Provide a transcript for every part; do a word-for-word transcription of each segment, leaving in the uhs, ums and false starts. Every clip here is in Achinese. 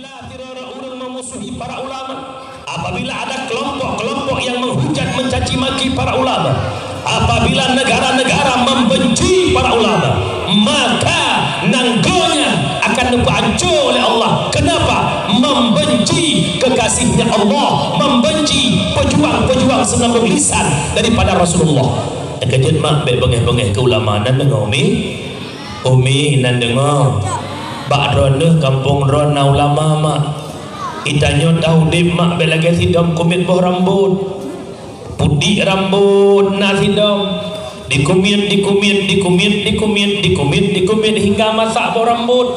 Apabila sidroe ureueng meumusuhi para ulama, apabila ada kelompok-kelompok yang menghujat, mencaci maki para ulama, apabila negara-negara membenci para ulama, maka nanggroe nyan akan neupeuhanco lé Allah. Kenapa? Membenci kekasihnya Allah, membenci pejuang-pejuang senambung lisan daripada Rasulullah. Teukeujot mak, bèk beungèh-beungèh keu ulama, nan deungoe, Umi? Umi nan deungoe, bak droeneuh gampông droe na ulama, mak. Geutanyoe taudép, mak, bèk lagèe sidom kumiet boh rambot. Putik rambot na sidom. Dikumiet, dikumiet, dikumiet, dikumiet, dikumiet, dikumiet hingga masak boh rambot.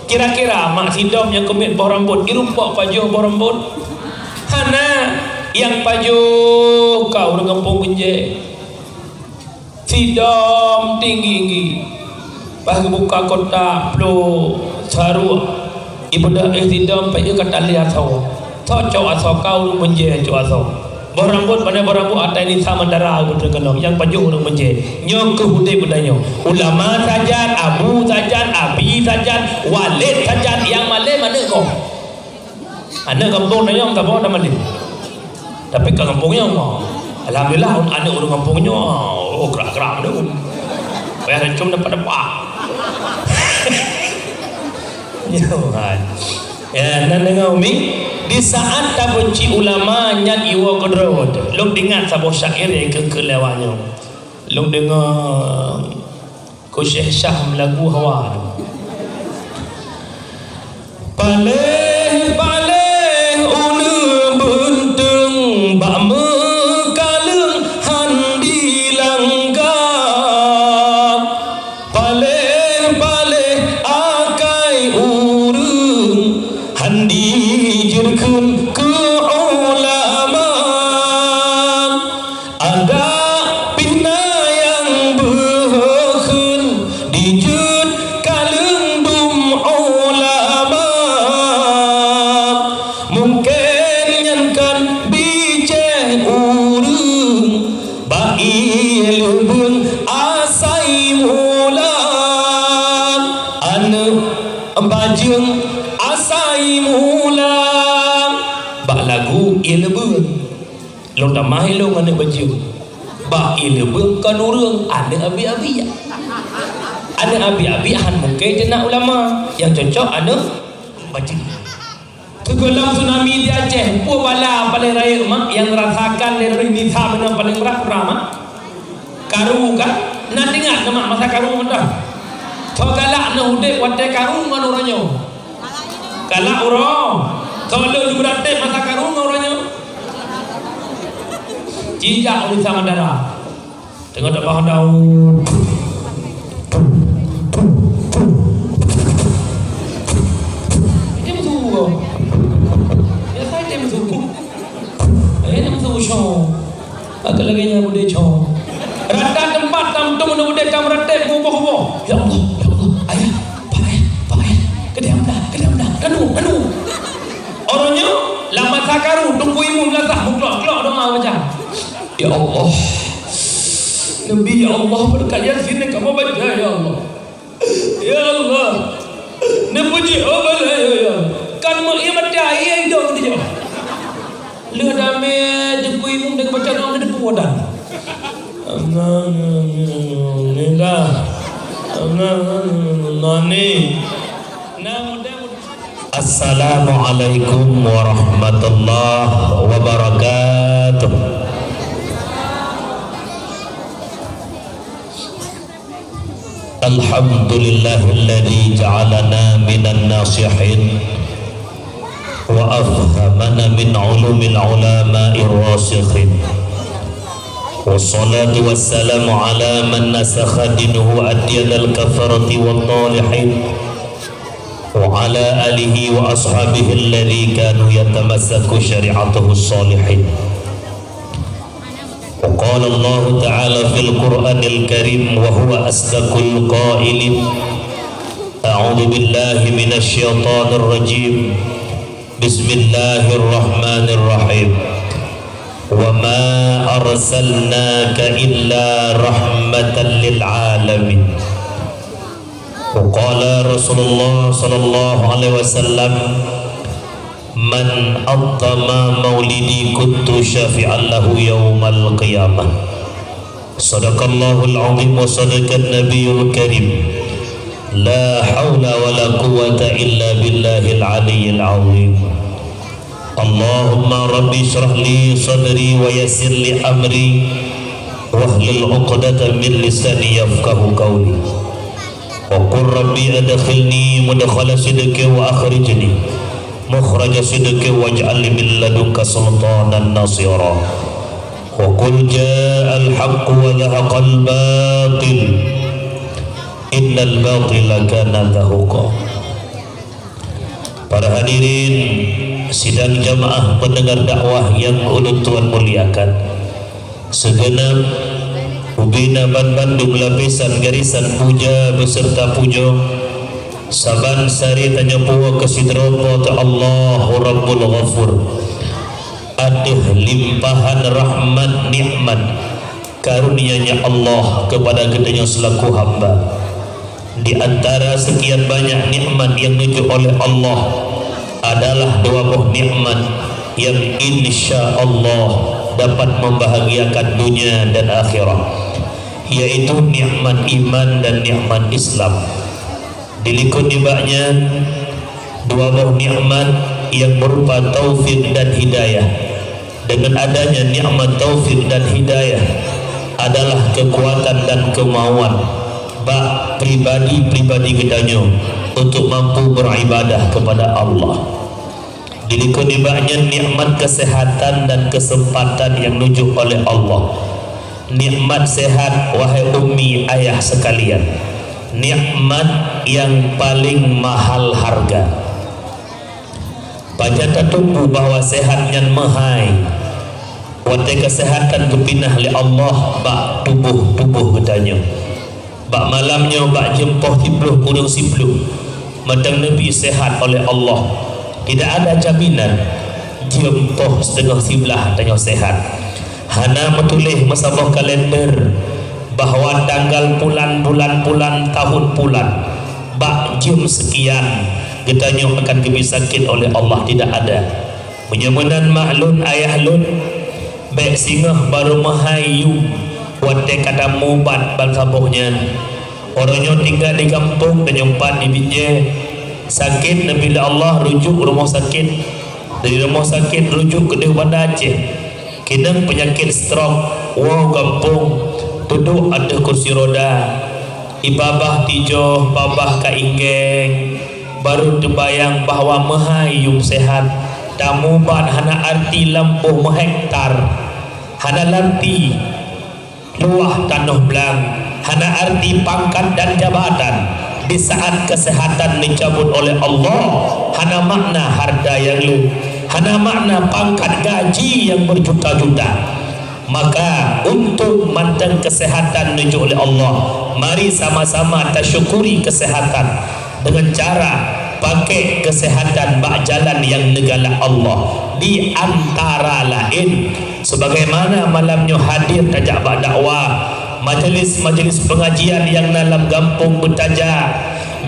Kira-kira mak, sidom nyang kumiet boh rambot, jirumpok pajoh boh rambot? Hana, nyang pajoh ka ureueng gampông Meunjèe. Sidom tinggi-tinggi. Pas geubuka kotak, ploh, saruek. Ibeudôh, eh, sidom, peuet ka tali asoe. Soe cok asoe? Ka ureueng Meunjèe cok asoe. Boh rambot, pane boh rambot, atai nisa mandara, beutôi keunoe. Nyang pajoh ureueng Meunjèe. Nyoe keuh udép geutanyoe. Ulama sajan, abu sajan, abi sajan, waled sajan, nyang malém aneuk gob. Aneuk gampông tanyoe saboh na malém. Tapi ka gampông nyoe, alhamdulillah, aneuk ureueng gampông nyoe, oh, krak-krak tu. Payah rancong dapat-dapat. Nyoe kan. Ya, nan deungoe, Umi, di saat tabenci ulama nyan iwoe keudroe. Lôn ingat saboh syair nyang keu-, keu lewat nyoe. Lôn deungoe Keu Syekh Syah meulagu hawa tu. Paléh-paléh uneuen beunteueng bak meukaleueng han dilangga. Paléh-paléh akai ureueng han dijeuet kheun keu ulama. Adak pih na nyang beuheukheun dijeuet kaleueng dum ulama. Mungken nyan kan bijéh ureueng bak ié leubeueng asai mula. Aneuk bajeueng asai mula bak lagu ié leubeueng. Lôn tamah ilôn aneuk bajeueng. Bak ié leubeueng kon ureueng, aneuk abi-abi. Aneuk abi-abi han mungken jeuet na ulama, nyang cocok aneuk bajeueng. Sigohlom tsunami di Aceh, peue bala paléng rayeuk mak nyang rasakan lé droeneuh nisa meunan paléng brat, peue mak? Karu kan? Na teuingat keu mak masa karu mantong? Soe galak neuh udép watèe karu ngon uroe nyoe? Galak uroe. Soe lôn jeuet beuratéb masa karu ngon uroe nyoe? Jijak u Nusa Mandara. Teungoh tabah daun. Itu betul. Biasa itu betul. Eh, itu betul, Syok. Agak lagèe nyan udép, Cok. Rata teumpat tam tung na udép tam ratéb, muboh-boh. Ya Allah, ya Allah, ayah, pak ayah, pak ayah. Keudéh amda, keudéh amda. Kanu, kanu. Uroe nyoe, lam masa karu, Teungku Imum lasah, meuklok-klok doa baca. Ya Allah. Nabi, ya Allah, beureukat Yasin nyang kamoe baca, ya Allah. Ya Allah, neupuji Allah, ya Allah. Kan meuiman dia, iya idong dia. Leuh damé Teungku Imum dan baca doa, ada pun wadah. Alhamdulillah. Alhamdulillah. Assalamualaikum warahmatullahi wabarakatuh. Alhamdulillahilladzi ja'alana minan nasihin wa afhamana min ulumil ulama'ir rasikhin. Wassalatu wassalamu ala man nasakha dinahu adyanal kafarati wat talihin, wa ala alihi wa ashabihi alladzi kanu yatamassaku syari'atahu shalihin. Wa qala Allahu ta'ala fil Qur'anil Karim wa huwa asdaqul qailin. A'udzu billahi minasy syaithanir rajim. Bismillahirrahmanirrahim. Wa ma arsalnaka illa rahmatan lil alamin. Wa qala Rasulullah sallallahu alaihi wasallam, Man 'azzama maulidi kuntu syafi'an lahu yaumal qiyamah. Sadaqallahul azim wa sadaqan nabiyul karim. La haula wa la quwwata illa billahil aliyyil azim. Allahumma rabbi shrah li sadri wa yassir li amri wahlul 'uqdatam min lisani yafqahu qawli. Wa qur rabbi adkhilni mudkhala sidqin wa akhrijni mukhraja sidqin waj'al li min ladunka sultanan nasira. Wa qul ja'al haqqu wa zahaqal batil, innal batila kana zahuqa. Para hadirin sidang jamaah pendengar dakwah yang ulôn tuan muliakan, sigeunab ubena banmandum lapisan garisan puja beserta pujoe, saban sari tanyoe puwoe keu sidroe Po teu Allah Rabbul Ghafur ateueh limpahan rahmat nikmat karunia-Nya Allah kepada geutanyoe selaku hamba. Di antara sekian banyak nikmat yang neujok oleh Allah adalah dua boh nikmat yang insya Allah dapat membahagiakan dunia dan akhirat, yaitu nikmat iman dan nikmat Islam. Di likot nibak nyan, dua boh nikmat yang berupa taufik dan hidayah. Dengan adanya nikmat taufik dan hidayah adalah kekuatan dan kemauan bak pribadi-pribadi geutanyoe untuk mampu beribadah kepada Allah. Di likot nibak nyan nikmat kesehatan dan kesempatan yang neujok oleh Allah. Nikmat sehat, wahai ummi ayah sekalian, nikmat yang paling mahal harga. Pajan tateupeue bahwa sehat nyan meuhai watée keuseuhatan geupinah lé Allah bak tuboh-tuboh geutanyoe. Bak malam nyoe bak jeuem poh siploh kureueng siploh, mantong neubi sehat oleh Allah. Tidak ada jaminan jeuem poh siteungoh siblaih tanyoe sehat. Hana meutuléh meusaboh kalender bahwa tanggal pulan, bulan pulan, tahun pulan, bak jeuem sekian geutanyoe akan geubri sakét oleh Allah, tidak ada. Meunyoe meunan mak lôn, ayah lôn, bék singoh barô meuhai yum watée ka tamubat ban saboh nyan. Uroe nyoe tinggai di gampông dan nyoe pat di Binjai. Sakét neubi lé Allah rujuk rumoh sakét, dari rumoh sakét rujuk keudeh Banda Aceh. Keunong peunyakét stroke, woe gampông, teuduek ateueh kursi roda. Ié babah tijoh, babah ka inggeng, barô teubayang bahwa meuhai yum sehat, tamubat hana arti lampôh meuhektar, hana arti luwah tanoh blang, hana arti pangkat dan jabatan. Di saat keuseuhatan neucabot oleh Allah, hana makna hareuta nyang le, hana makna pangkat gaji nyang beujuta-juta. Maka, untuk mantong keuseuhatan neujok lé Allah, mari sama-sama tasyukuri keuseuhatan deungon cara pakék keuseuhatan bak jalan nyang neugalak Allah. Di antara laén, sebagaimana malam nyoe hadir tajak bak dakwah, majelis-majelis peungajian nyang na lam gampông Beutaja,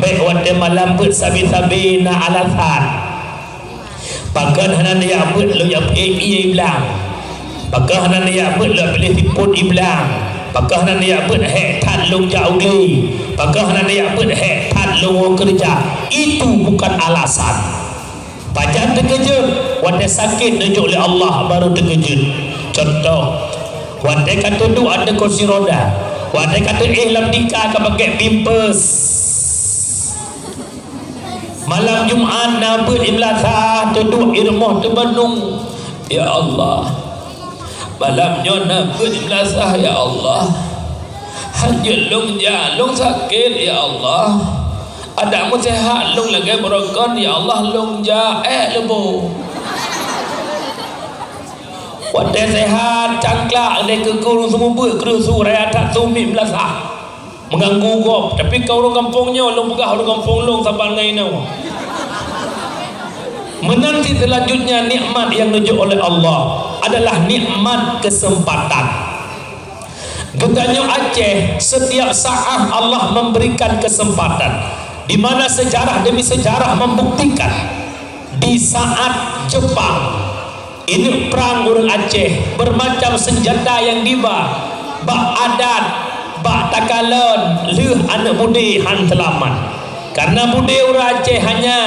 bék watée malam beuet sabe-sabe na alasan. Pakon hana neujak beuet lôn jak piléh ié i blang? Pakon hana neujak beuet lôn piléh sipôt i blang? Pakon hana neujak beuet hék that lôn jak u glé? Pakon hana neujak beuet hék that lôn woe keureuja? Itu bukan alasan. Pajan teukeujot? Watée sakét neujok lé Allah barô teukeujot. Cuntoh, watée ka teuduek ateueh kursi roda, watée ka teuéh lam tika ka pakék pampers. Malam Jumat na beuet i meunasah, teuduek i rumoh teumeunung. Ya Allah, malam nyoe na beuet i meunasah, ya Allah. Hanjeuet lôn jak, lôn sakét, ya Allah. Adak meuseuhat lôn lagée beurokon, ya Allah, lôn jak, ék leubo. Watée seuhat, cangklak, lé keu gurée seumeubeuet, kreueh su raya that su miet meunasah. Meuganggu gob, tapi ka ureuëng gampông nyoe lôn peugah ureuëng gampông lôn saban ngon inoe. Meunan cit seulanjutnya nikmat nyang neujok oleh Allah adalah nikmat keuseumpatan. Geutanyoe Aceh, setiap saat Allah memberikan kesempatan, di mana sejarah demi sejarah membuktikan Di saat Jepang ineuk prang ureuëng Aceh, beumacam seunjata nyang jiba, bak adat, bak takalon lheueh aneuk budé han seulamat. Kareuna budé ureuëng Aceh hanya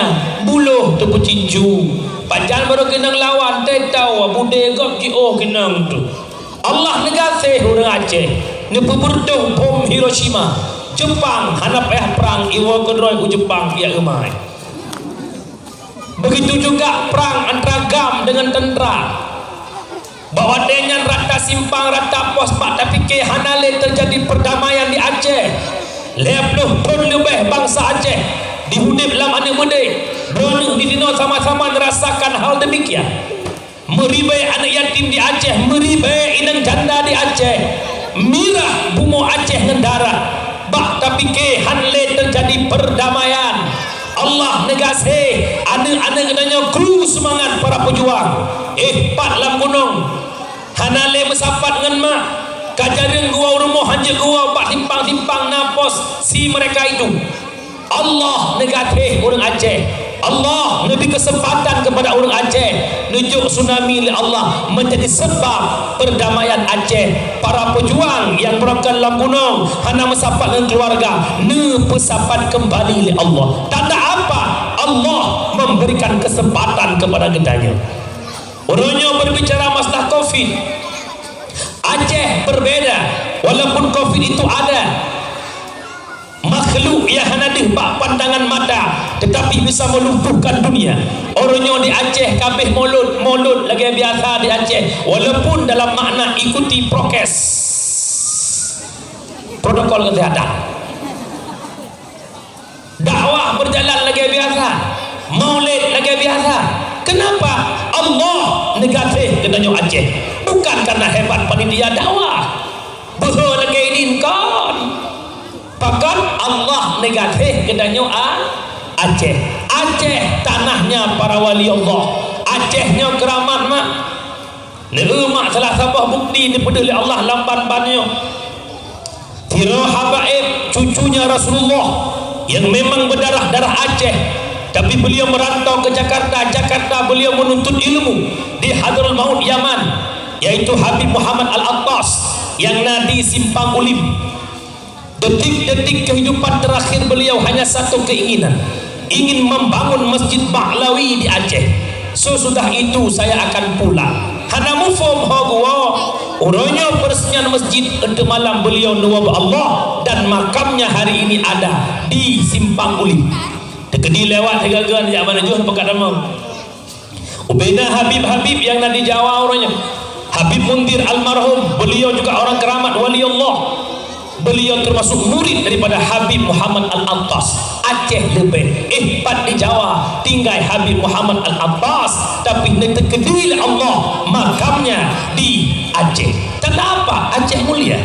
buloh teupeucincu, pajan barô keunong lawan teuh tawa budé gob jiôh keunong tu. Allah neugaséh ureuëng Aceh, neupeubeureutoh bom Hiroshima. Jepang hana payah prang, iwoe keudroe u Jepang, ya eumai. Begitu juga prang antara GAM dengan tentara. Bak watée nyan rata simpang, rata pos, bak tapike hana lé teujadi peurdamaian di Aceh. Lhée ploh thon leubeh bansa Aceh jiudeb lam aneuk budé. Droeneueh di sinoe sama-sama neurasakan hal deumikian. Meuribée aneuk yatim di Aceh, meuribée inong janda di Aceh, mirah bumoe Aceh ngon darat. Bak tapike han lé teujadi peurdamaian. Allah neugaséh aneuk-aneuk geutanyoe kru seumangat para peujuang. Eh, pat lam gunong, hana lé meusapat ngon mak, ka jareueng geuwoe u rumoh, hanjeuet geuwoe, bak simpang-simpang na pos si mereka itu. Allah neugaséh ureuëng Aceh. Allah neubri keuseumpatan keupada ureuëng Aceh. Neujok tsunami lé Allah meunjadi seubab peurdamaian Aceh. Para peujuang nyang beurangkat lam gunong hana meusapat ngon keuluwarga, neupeusapat keumbali lé Allah. Tanda apa? Allah memberikan keuseumpatan keupada geutanyoe. Uroe nyoe berbicara masalah covid, Aceh berbeda. Walaupun covid itu ada, makhluk nyang hana deuh bak pandangan mata, tetapi bisa melumpuhkan dunia. Uroe nyoe di Aceh kabeh mulod, mulod lagée biasa di Aceh, walaupun dalam makna ikuti prokes, protokol kesehatan. Dakwah berjalan lagée biasa, maulid lagée biasa. Kenapa? Allah neugaséh geutanyoe Aceh. Bukan karena hebat panitia dakwah. Beuhe lagée idin kon. Pakon? Allah neugaséh geutanyoe A-, Aceh. Aceh tanahnya para wali Allah. Aceh nyoe keuramat mak. Neu mak salah saboh bukti neupeudeuh lé Allah lam ban-ban nyoe. Sidroe habaib, cucunya Rasulullah, yang memang berdarah-darah Aceh, tapi beliau merantau ke Jakarta. Jakarta beliau menuntut ilmu di Hadramaut Yaman, yaitu Habib Muhammad Al-Attas yang na di Simpang Ulim. Detik-detik kehidupan terakhir beliau hanya satu keinginan, ingin membangun Masjid Ba'lawi di Aceh. Sesudah itu saya akan pulang. Hana muphom ho geuwoe. Uroe nyoe peureuseunian masjid, untuk malam beliau neuwoe bak Allah dan makamnya hari ini ada di Simpang Ulim. Teukeudi lewat sigoe-goe jak bak neujoh peugah tamong. Ubena habib-habib nyang na di Jawa uroe nyoe. Habib Munzir almarhum, beliau juga orang keramat wali Allah. Beliau termasuk murid daripada Habib Muhammad Al-Attas. Aceh leubeh, eh, pat di Jawa tinggai Habib Muhammad Al-Attas, tapi neuteukeudi lé Allah makamnya di Aceh. Tanda apa? Aceh mulia.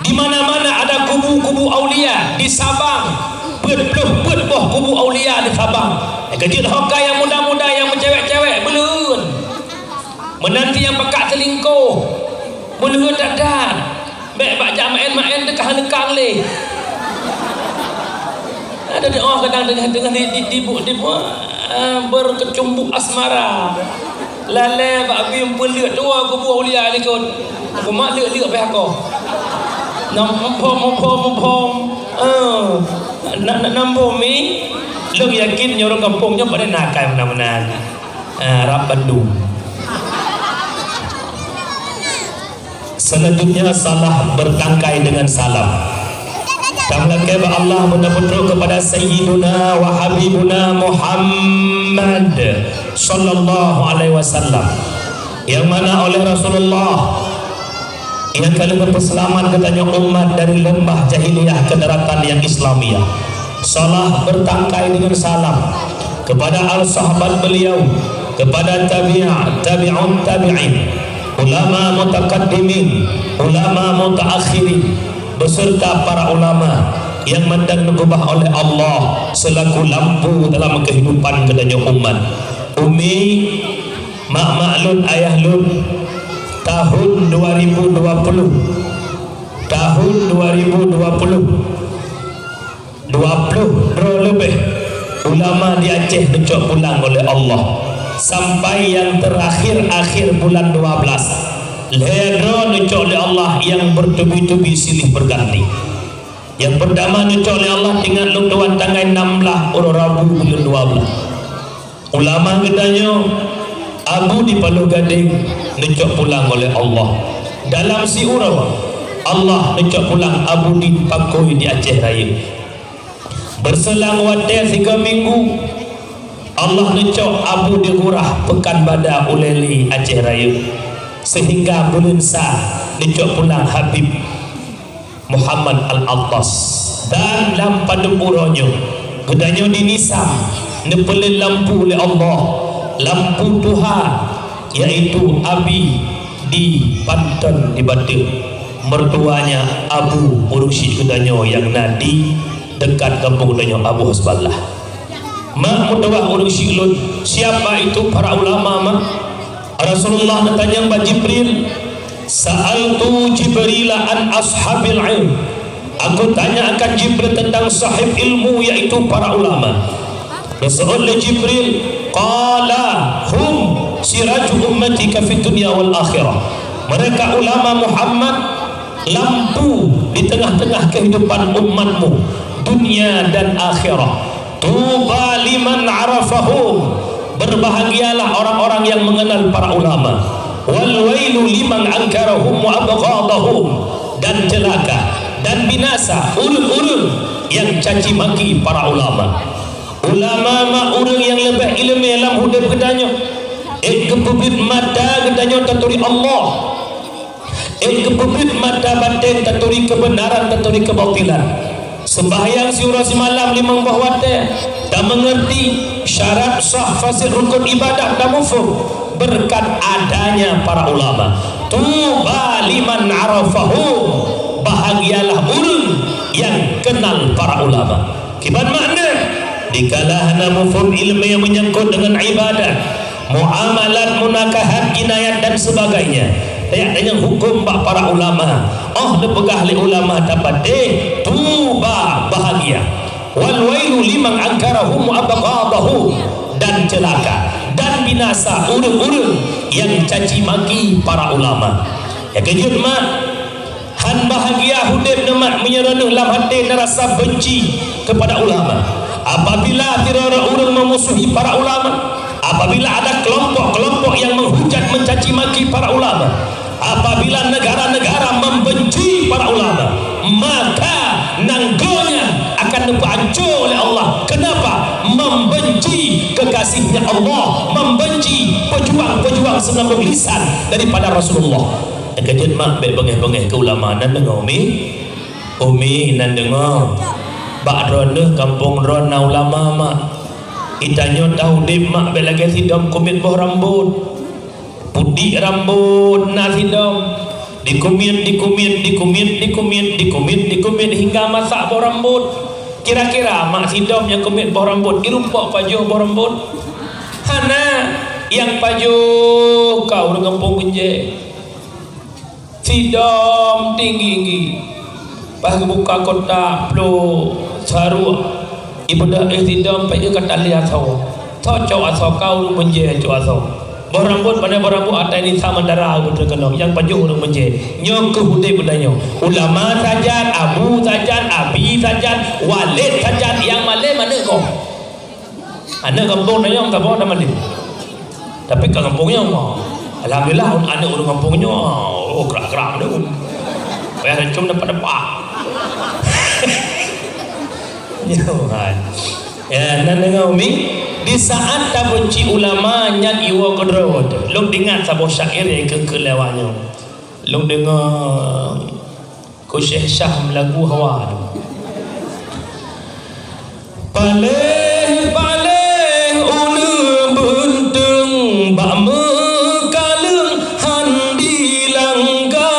Di mana-mana ada kubu-kubu aulia di Sabang. Peuet ploh peuet boh kubu aulia di Sabang. Keujeuet hoka nyang muda-muda, nyang meucewek-cewek, beuleueun. Meunanti nyang pakat seulingkoh, beuleueun that-that. Bék bak jak maén-maén teuka leukang lé. Ada doa kadang teungoh-teungoh di, di, di, di, di, ah, berkecumbu asmara. Lalé bak bim peuleuk dua kubu aulia likot. Kumat leuk-leuk pih akoh. Nam muphom, muphom, muphom. Ah, na, na, nam boh mi. Lôn yakin nyoe ureuëng gampông nyoe pada nakal meunan-meunan. Ah, rab bandum. Selanjutnya, salah bertangkai dengan salam. Tameulakée bak Allah, meunan peutrok kepada Sayyiduna wa Habibuna Muhammad sallallahu alaihi wasallam, yang mana oleh Rasulullah nyang ka lheueh geupeuseulamat geutanyoe umat dari leumbah jahiliyah ke daratan yang Islamiah. Salah bertangkai dengan salam kepada al-sahabat beliau, kepada tabi'a, tabi'ut tabi'in, ulama mutakaddimin, ulama mutaakhirin, beserta para ulama yang mandang neukeubah oleh Allah selaku lampu dalam kehidupan geutanyoe umat. Umi, mak-mak lôn, ayah lôn, tahun dua ribu dua puluh, tahun dua ribu dua puluh, dua ploh droe leubeh. Ulama di Aceh neucok pulang oleh Allah, sampai nyang terakhir akhir bulan dua belas. Lhée droe neucok lé Allah nyang bertubi-tubi silih berganti. Nyang peurtama neucok lé Allah, ingat lôn tuan, tanggai nam blaih uroe Rabu buleuen dua blaih. Ulama geutanyoe, Abu di Paloh Gadeng, neucok pulang oleh Allah. Dalam siuroe, Allah neucok pulang Abu di Pakoi di Aceh Rayeuk. Beureuselang watée sigoe minggu, Allah neucok Abu di Gurah Pekanbadak Ulée Lheue Aceh Rayeuk, seuhingga buleuen sa neucok pulang Habib Muhammad Al-Attas. Dan lam padub uroe nyoe, geutanyoe di Nisam neupeuleuet lampu lé Allah, lampu tuha, yaitu Abi di Panton di Bateuk, mertuanya Abu ureuëng syiek geutanyoe nyang na di dekat gampông geutanyoe, Abu Hasballah. Mak meutuwah ureuëng syiek lôn, siapa itu para ulama, mak? Rasulullah neutanyong bak Jibril, "Sa'altu Jibrila an ashabil ilm." Aku tanya akan Jibril tentang sahib ilmu, yaitu para ulama. Geuseuôt lé Jibril, "Qala hum siraju ummatika fid dunya wal akhirah." Mereka ulama Muhammad, lampu di tengah-tengah kehidupan umatmu, dunia dan akhirat. "Tuba liman arafahum," berbahagialah orang-orang yang mengenal para ulama. "Wal wailu liman angkarahum wa abghadahum," dan celaka dan binasa ureuëng-ureuëng yang caci maki para ulama. Ulama mak ureuëng nyang leubeh iéleumé lam udeb geutanyoe. Ék geupeubiet mata geutanyoe taturi Allah. Ék geupeubiet mata batén taturi keubeunaran, taturi keubatilan. Seumbahyang siuroe simalam limong boh watée, tameungeurti syarat sah fasid rukun ibadah, tamuphom beureukat adanya para ulama. "Tuba liman arafahum," bahagialah ureuëng yang kenal para ulama. Kiban makna? Dikala hana muphom iéleumé nyang meunyangkot deungon ibadat, muamalat, munakahat, jinayat dan sebagainya, tajak tanyong huköm bak para ulama. Oh neupeugah lé ulama tapatéh, tuba, bahagia. "Wal wailu liman angkarahum wa abghadahum," dan celaka dan binasa ureuëng-ureuëng yang caci maki para ulama. Nyang keujeuet mak, han bahagia udeb neuh mak meunyoe droeneuh lam até neurasa beunci keupada ulama. Apabila sidroe ureuëng meumusuhi para ulama, apabila ada kelompok-kelompok yang menghujat, mencaci maki para ulama, apabila negara-negara membenci para ulama, maka nanggroe nyan akan neupeuancô lé Allah. Kenapa? Membenci kekasihnya Allah, membenci pejuang-pejuang sembilan puluh lisan daripada Rasulullah. Keujeuet mak bék beungéh-beungéh keu ulama, nan deungoe, Umi? Umi, nan deungoe? Bak droeneuh gampông droe na ulama, mak. Geutanyoe taudeb, mak, bék lagée sidom kumiet boh rambot. Pudiek rambot na sidom. Dikumiet, dikumiet, dikumiet, dikumiet, dikumiet, dikumiet hingga masak boh rambot. Kira-kira mak sidom nyang kumiet boh rambot, irumpok pajoh boh rambot? Hana, nyang pajoh ka ureuëng gampông Beunjée. Sidom tinggi-tinggi. Pas geubuka kotak, ploh, saruek. Ibeudôh, eh, sidom, pih ka tali asoe. Soe cok asoe, ka ureuëng Beunjée cok asoe. Boh rambot, pane boh rambot, atai nisa mandara, beutôi keunoe. Nyang pajoh ureuëng Beunjée. Nyoe keuh udeb geutanyoe. Ulama sajan, abu sajan, abi sajan, waled sajan, nyang malem aneuk gob. Aneuk gampông nyoe saboh na malem. Tapi ka gampông nyoe, alhamdulillah, aneuk ureuëng gampông nyoe, oh, gerak-gerak deh. Payah leucom dapat-dapat. Nyoe kan. Ya, nan deungoe, Umi, di saat tabenci ulama nyan iwoe keudroe. Lôn ingat saboh syair nyang keu-keu lewat nyoe. Lôn deungoe Keu Syekh Syah meulagu hawa tu. Paléh-paléh uneuen beunteueng bak meukaleueng han dilangga.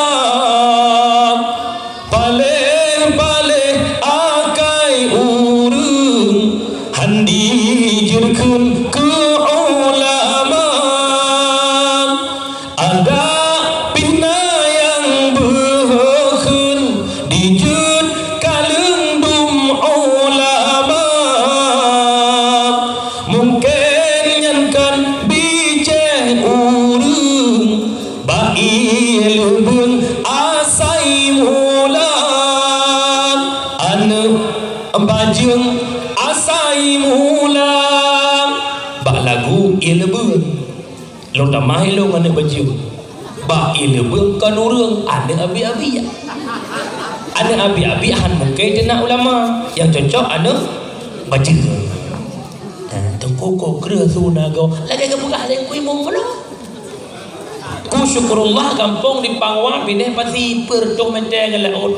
Paléh-paléh akai ureuëng han dijeuet kheun keu ulama. Adak pih na nyang beuheuh kheun dijeuet kaleueng dum ulama. Lagu ié leubeueng. Lôn tamah ilôn aneuk bajeue. Bak ié leubeueng kon ureueng, aneuk abiek-abiek. Aneuk abiek-abiek han mungken teunak ulama, nyang cocok aneuk bajeue. Nah, teungku ko kreueh su na goe, lagèe geupeugah lé Teungku Imum bunoe. Ku Syukurullah gampông di Pangwa, binéh pasi peuet reutôh mètè ngon laôt.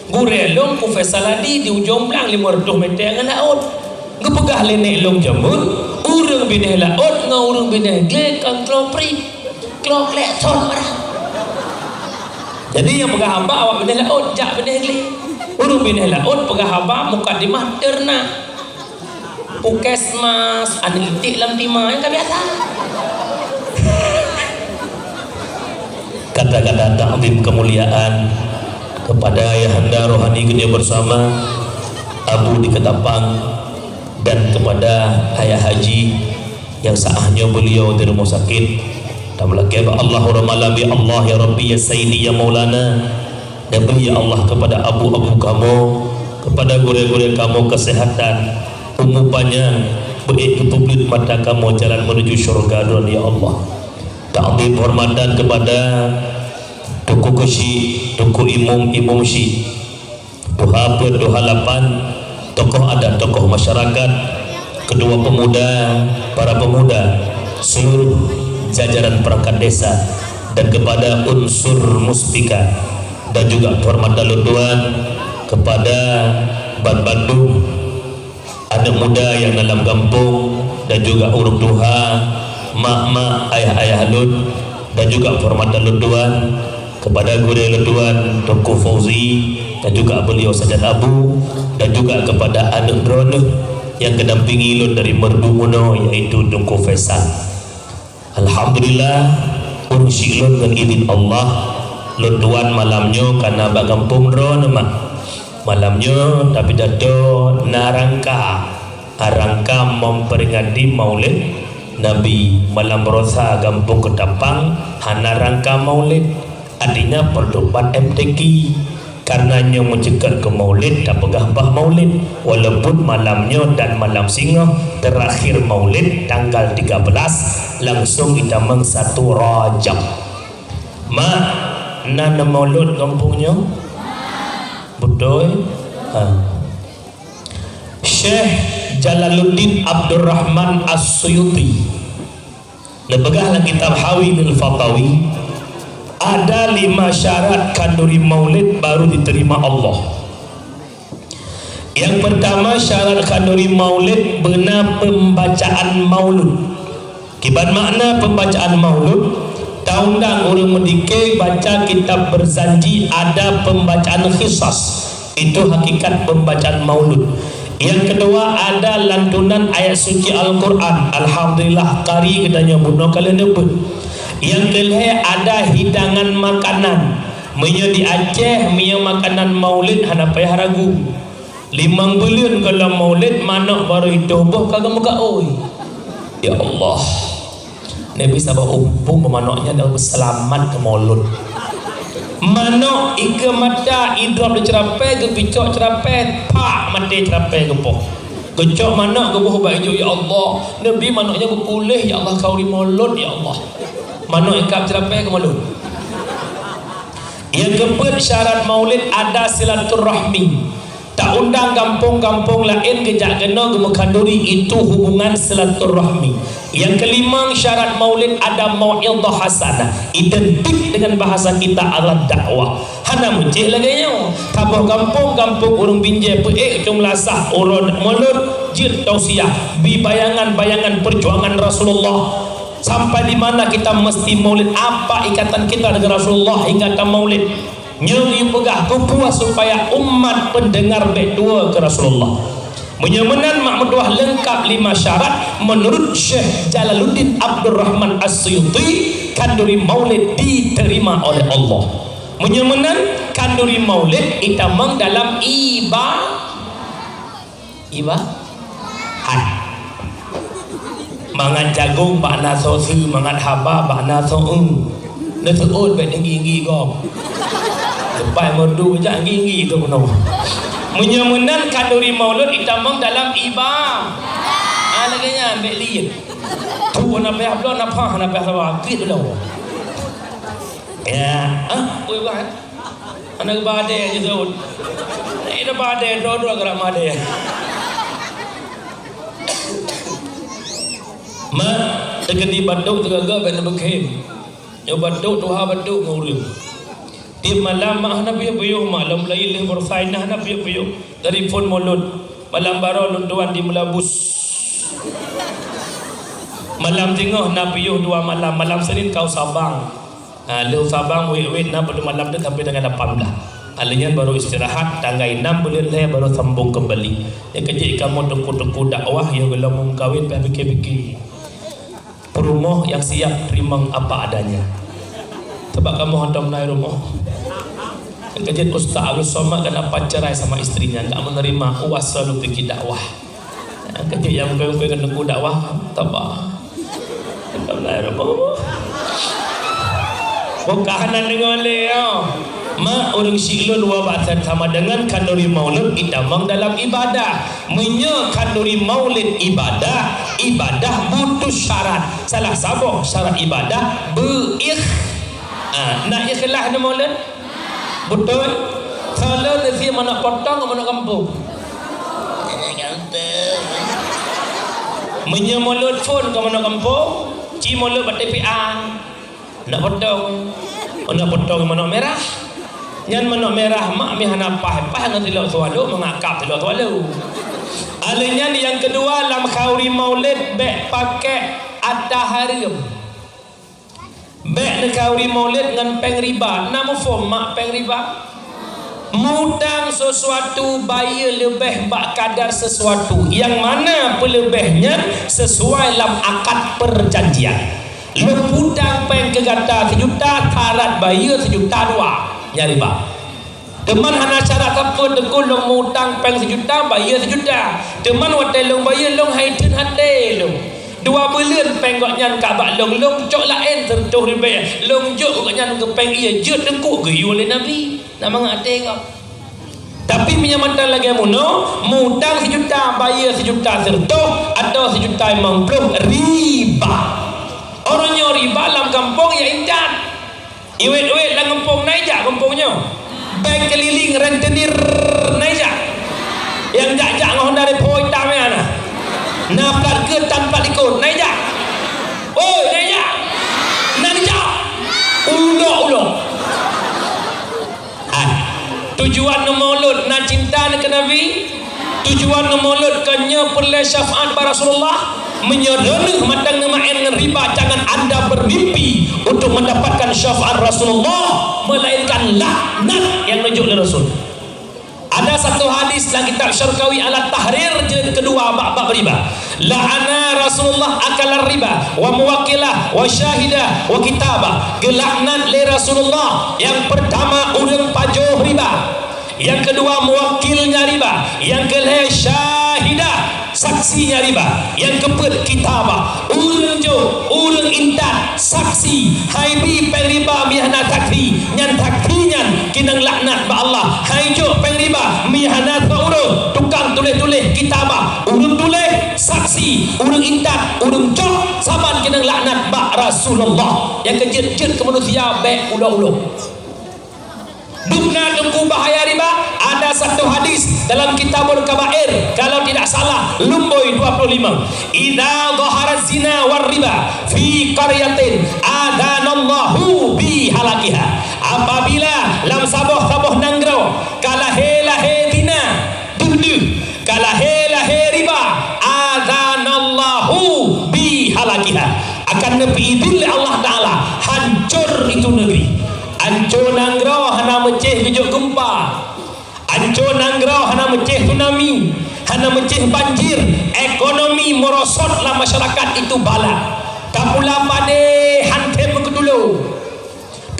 Gurèe lôn Profesor Hadi di Ujong Blang limong reutôh mètè ngon laôt. Geupeugah lé nèk lôn jameun, ureueng binéh laôt ngon ureueng binéh glé kon kloe prit, kloe klek son barang. Jadi nyang peugah haba awak binéh laôt jak binéh glé. Ureueng binéh laôt peugah haba mukadimah teurenak. Puskesmas, aneuk iték lam tima, nyang ka biasa. Kata-kata takzim kemuliaan kepada Ayahanda rohani geutanyoe bersama, Abu di Ketapang, dan kepada Ayah Haji yang saat nyoe beliau di rumah sakit. Dan meulakèe bak Allah uroe malam, ya Allah, ya Rabbi, ya Sayyidi, ya Maulana. Dan bri, ya Allah, kepada abu-abu kamoe, kepada gurèe-gurèe kamoe kesehatan, umu panyang, beuék geupeubeuet mata kamoe jalan menuju syurga droen, ya Allah. Takzim penghormatan kepada Teungku Keuchik, Teungku Imum, Imum Chik, Tuha Peuet, Tuha Lapan, tokoh adat, tokoh masyarakat, ketua pemuda, para pemuda, seluruh jajaran perangkat desa, dan kepada unsur muspika, dan juga penghormatan lôn tuan kepada ban bandum aneuk muda nyang na lam gampông, dan juga ureueng tuha, mak-mak, ayah-ayah lôn, dan juga penghormatan lôn tuan kepada gurèe lôn tuan Teungku Fauzi dan juga beliau sajan abu, dan juga kepada aneuk droeneuh nyang geudampingi lôn dari merdu meunoe, yaitu Teungku Faisal. Alhamdulillah, ureueng chik lôn ngon idhin Allah, lôn tuan malam nyoe ka na bak gampông droeneuh, mak. Malam nyoe tapidato na rangka, rangka memperingati Maulid Nabi. Malam baroesa gampông Ketapang hana rangka Maulid. Artinya, peureutobat M T Q. Karena nyoe meuceukat keu Maulid, tapeugah bah Maulid. Walaupun malam nyoe dan malam singoh terakhir Maulid tanggal tiga belas, langsung itamong satu Rajab. Mak, na neumaulud gampông nyoe? Beutôi? Ha. Syekh Jalaluddin Abdurrahman As-Suyuti neupeugah lam kitab Hawil Fatawi, ada lima syarat khanduri maulid baru diterima Allah. Yang pertama, syarat khanduri maulid beuna pembacaan maulud. Kiban makna pembacaan maulud, taundang ureueng meudike baca kitab Berzanji, ada pembacaan qisas. Itu hakikat pembacaan maulud. Yang kedua, ada lantunan ayat suci Al-Quran. Alhamdulillah, kari geutanyoe bunoe ka lheueh neubeuet. Yang kelhèe, ada hidangan makanan. Meunyoe di Aceh, meunyoe makanan maulid hana payah ragu. Limong buleuen gohlom maulid, manok barô itôh boh ka geumeugaôi. Ya Allah. Nabi saboh umpung manok nyan dah seulamat keu maulud. Manok ikeue mata idrop di ceurapée, geupicok ceurapée, pak maté ceurapée geupoh. Geucok manok geuboh bak ijo, ya Allah. Nabi manok nyan geupuléh, ya Allah, khanduri maulud, ya Allah. Manok ikab ceurapée keu maulud. Yang keupeuet syarat maulid ada silaturahmi. Taundang gampông-gampông laén geujak keunoe geumeukhanduri, itu hubungan silaturahmi. Yang kelimong syarat maulid ada mau'izah hasanah, identik dengan bahasa kita adalah dakwah. Hana meucéh lagée nyoe. Saboh gampông-gampông ureuëng Binjai peuék cong lasah uroe maulud jeuet tausiah, bi bayangan-bayangan perjuangan Rasulullah. Sampai di mana kita mesti maulid? Apa ikatan kita dengan Rasulullah hingga tamaulid? Nyoe geupeugah keupeue supaya umat pendengar bék tuwoe keu Rasulullah. Meunyoe meunan mak meutuah leungkab lima syarat, menurut Syekh Jalaluddin Abdurrahman As-Suyuti, khanduri maulid diterima oleh Allah. Meunyoe meunan, khanduri maulid itamong dalam iba- Iba? Hai. Mangat jagong bak na soe seue, mangat haba bak na soe eu. Neuseuôt bék teunggi-unggi gob. Leupah meurdu jak unggi-unggi tu keunoe. Meunyoe meunan khanduri maulud itamong dalam iba-, ah, lagée nyan bék liet. Tu hana payah bloe, hana payah, hana payah sabar. Klik dulu. Ya, ah, oi bah. Hana badai je tu. Ina badai dua-dua gerak madai. Mak, teukeudi batuk teugaga bèk neubeukhem. Nyoe batuk tuha batuk ngon ureueng. Tiep malam mak hana piôh-piôh, mak lom laén lheueh baroesa na hana piôh-piôh. Dari phon mulod. Malam baroe lôn tuan di Meulabus. Malam teungoh na piôh dua malam. Malam Senin ka u Sabang. Ha, lheueh u Sabang wét-wét na padum malam tu sampai tanggai lapan belas. Ha, lheueh nyan baru istirahat, tanggai enam buleuen lhèe baru sambung kembali. Nyang keu jeuet kamoe teungku-teungku dakwah, yoh gohlom meukawen payah pike-pike. Peurumoh nyang siap teurimong apa adanya. Sabab kamoe hantom na i rumoh. Nyang keu jeuet Ustaz Abdul Somad kan dapat cerai sama istrinya, enggak menerima, uas selalu pike dakwah. Nyang keu jeuet nyang mungkin-mungkin keu teungku dakwah, taba. Hantom na i rumoh. Bukan hana deungoe lé, yo. Mak, ureueng syiek lôn wabah sama dengan khanuri maulud itamong dalam ibadah. Meunyoe khanuri maulid ibadah, ibadah butuh syarat. Salah saboh syarat ibadah beuikh-, ah, na ikhlas na maulud? Beutôi? Salah nasi manok potong ngon manok kampung. Meunyoe maulud phon ngon manok kampung, ci maulud bak T P A. Nak potong. Oh, nak potong manok merah. Nyan manok merah mak mi hana paih-paih ngon silok swallow, mengakap silok swallow. Alèh nyan nyang keudua lam khanuri maulid bèk pakai ata hareuem. Bèk neukhanuri maulid ngon péng riba. Na muphom mak péng riba? Mutang sesuatu bayeue leubeh bak kadar sesuatu, nyang mana peuleubeh nyan sesuai lam akad perjanjian. Lôn mutang péng keu gata sijuta, syarat bayeue sijuta dua, nyan riba. Teuma hana syarat sapeue teungku, lôn mutang péng sijuta, bayeue sijuta. Teuma watèe lôn bayeue, lôn hai theun até lôn. Dua buleuen péng gobnyan ka bak lôn, lôn cok laén seureutôh ribèe. Lôn jok gobnyan keu péng ié, jeuet teungku geuyue lé Nabi. Na mangat até gob. Tapi meunyoe mantong lagèe meunoe, mutang sijuta, bayeue sijuta seureutôh atau sijuta limong ploh, riba. Uroe nyoe riba lam gampông ya intat. Iwet-wet lam gampông na ijak gampông nyoe. Bèk keulileng rentenir na ijak. Nyang jak-jak ngon Honda Revo itam nyan na. Na plat keu tan plat likot na ijak. Oi, na ijak. Na ijak. Ulok-ulok. Hai. Tujuan neumaulud na cinta neuh keu Nabi. Tujuan neumaulud kon nyoe peureulèe syafaat bak Rasulullah. Meunyoe droeneuh mantong neumaén ngon riba, jangan anda bermimpi untuk mendapatkan syafaat Rasulullah, melainkan laknat nyang neujok lé Rasul. Ada satu hadis dalam kitab Syarqawi Al-Tahrir jilid kedua bab-bab riba. La'ana Rasulullah akalar riba wa muwakkilah wa syahidah wa kitabah. Geulaknat lé Rasulullah nyang pertama ureueng pajoh riba, nyang keudua muwakkilnya riba, nyang keulhèe syahidah, saksinya riba, nyang keupeuet kitabah. Ureueng jok, ureueng intat, saksi, hai bi péng riba meuhana saksi, nyan saksi nyan keunong laknat bak Allah. Hai jok péng riba meuhana seureueng tukang tuléh-tuléh kitabah, ureueng tuléh, saksi, ureueng intat, ureueng jok, saban keunong laknat bak Rasulullah. Nyang keu jeuet-jeuet keu manusia bèk ulok-ulok. Dum na teungku bahaya riba, ada satu hadis dalam Kitabul Kabair, kalau tidak salah, lumbôi dua puluh lima. "Idza dhahara zina war riba fi qaryatin, adzanallahu bi halakiha." Apabila lam saboh-saboh nanggroe ka lahé-lahé zina, deuh-deuh, ka lahé-lahé riba, adzanallahu bi halakiha. Akan neupeuidhin lé Allah Taala hancor itu negeri. Anco nanggroe hana meucéh geujok geumpa. Anco nanggroe hana meucéh tsunami, hana meucéh banjir, ekonomi meurosot lam masyarakat itu bala. Tapula padé han thèm meukeudulô.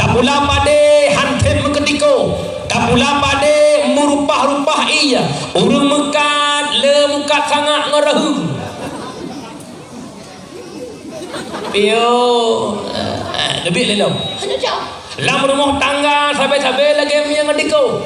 Tapula padé han thèm meukeudiko. Tapula padé meurupah-rupah ié. Ureueng meukat le meukat sangat ngon raheueng. Piôh, eh, leubeh lé lom. Hanya cak. Lam rumoh tangga sabe-sabe lagèe mié ngon diko.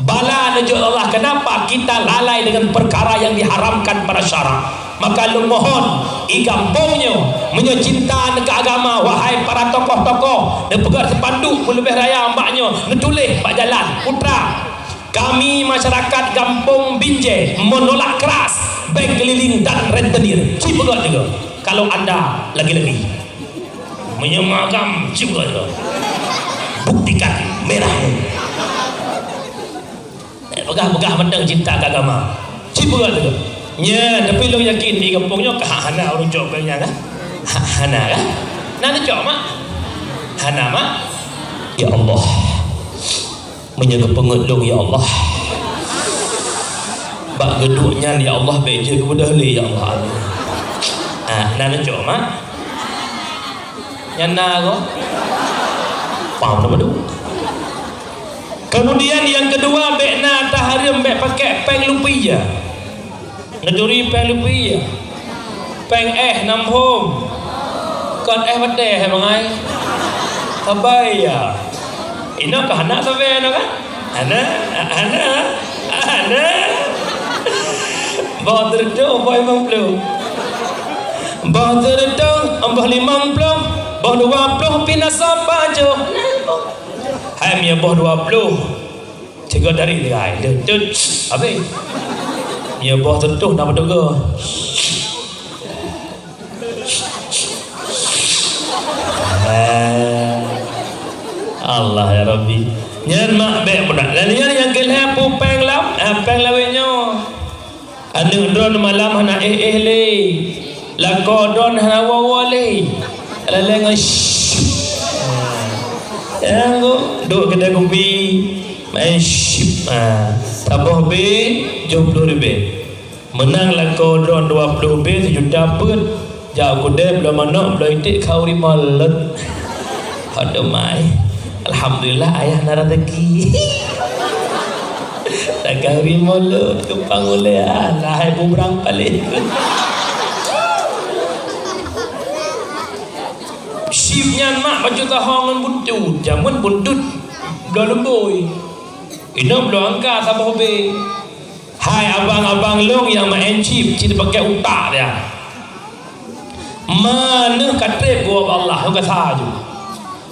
Bala neujok Allah, kenapa kita lalai dengan perkara yang diharamkan pada syarak? Maka lôn mohon, i gampông nyoe, meunyoe cinta keu agama, wahai para tokoh-tokoh, neupeugah spanduk peuleubeh raya bak nyoe, neutuléh bak jalan, putra. Kami masyarakat Gampông Binjai menolak keras bank keliling dan rentenir. Ci peugah juga, kalau anda lagi-lagi. Meunyoe magam, ci peugah juga. Buktikan merahmu. Eh, peugah-peugah mantong cinta keu agama. Ci peugah tu. Nya, tapi lôn yakin di gampông nyoe ka hana ureueng cok bank nyan, kan? Ha, hana, kan? Na neucok, mak? Hana, mak? Ya Allah. Meunyoe geupeungeut lôn, ya Allah. Bak geuduek nyan, ya Allah, bèk jeuet geubeudôh lé, ya Allah. Amin. Ah, na neucok, mak? Nyan na ko. Pam nama tu? Kemudian yang kedua, bèk na tahareuem bèk pakai péng lupi ya. Neuturi péng lupi ya. Péng éh nam phom. Kon éh batèe hai bangai. Sabai ya. Inoe ka hana sabai inoe kan? Hana, hana, hana. Boh teureutôh boh limong ploh. Boh teureutôh boh limong ploh, boh dua ploh pih na saboh bajoh. Hai meunyoe boh dua ploh, sigoe dari tinggai. Tut, tut, habéh. Meunyoe boh teureutôh na peuduga. Eh, Allah ya Rabbi. Nyan mak bèk meunan. Lalu nyan nyang keulhèe peue péng lam, eh, péng lawét nyoe. Aneuk droeneuh malam hana éh-éh lé. Lakoe droeneuh hana woe-woe lé. Lalèe ngon syip. Nyang duek keudè kupi, main syip. Ah, saboh bé tujoh ploh ribèe. Meunang lakoe droeneuh dua ploh bé sijuta peuet. Jak u keudè bloe manok, bloe iték, khauri mulod. Adoe mai. Alhamdulillah, ayah na raseuki. Takhauri mulod, keupang ulèe, alah, hai bubrang paléh. Syip nyan mak bacut taho ngon buntut, jameun buntut bloe leumbôi. Inoe bloe angka saboh bé. Hai abang-abang lôn nyang maén syip, ci tapakèk utak ya. Ma neuh ka trép geuwoe bak Allah, nyoe ka sa ju.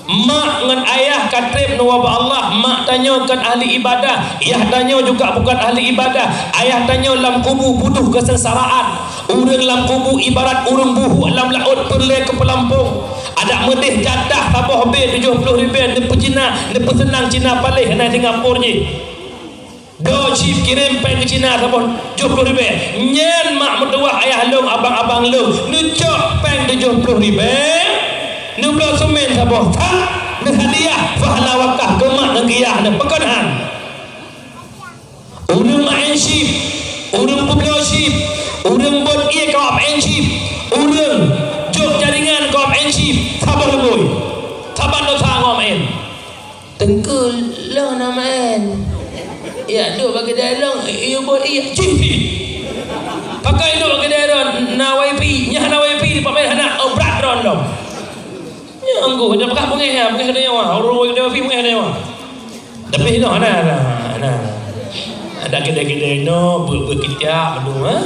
Mak ngon ayah ka trép neuwoe bak Allah, mak tanyoe kon ahli ibadah, yah tanyoe juga bukan ahli ibadah, ayah tanyoe lam kubu butuh keusengsaraan. Ureueng lam kubu ibarat ureueng buhuk lam laôt peureulèe keu peulampông. Adak meudeh jatah saboh bé tujoh ploh ribèe neupeujina, neupeuseunang Cina paléh na Singapura jih. Dua syip kirém péng keu Cina saboh tujoh ploh ribèe. Nyan mak meutuwah ayah lôn, abang-abang lôn, neucok péng tujoh ploh ribèe, neubloe seumén saboh sak, neuhadiah pahala wakaf keu mak ngon keu yah neuh. Pakon han? Ureueng maén syip, ureueng peubloe syip, ureueng bot ié ka maén syip, ureueng jok jaringan ka maén syip, saboh leumbôi. Saban dosa ngon maén. Teungku, lôn na maén. Ya, duek bak keudè lôn, yue buet ié, cih, cih. Pakon duek bak keudè lôn, na wifi, nyan hana wifi, dipat maén hana, oh, brat droe lom. Nyan anggur, dah peugah beungèh, beungèh keudè nyoe, ureueng keudè wifi beungèh keudè nyoe. Tapi nyoe hana, hana, hana. Ada keudè-keudè nyoe, beuet-beuet kicap, aduh, ha?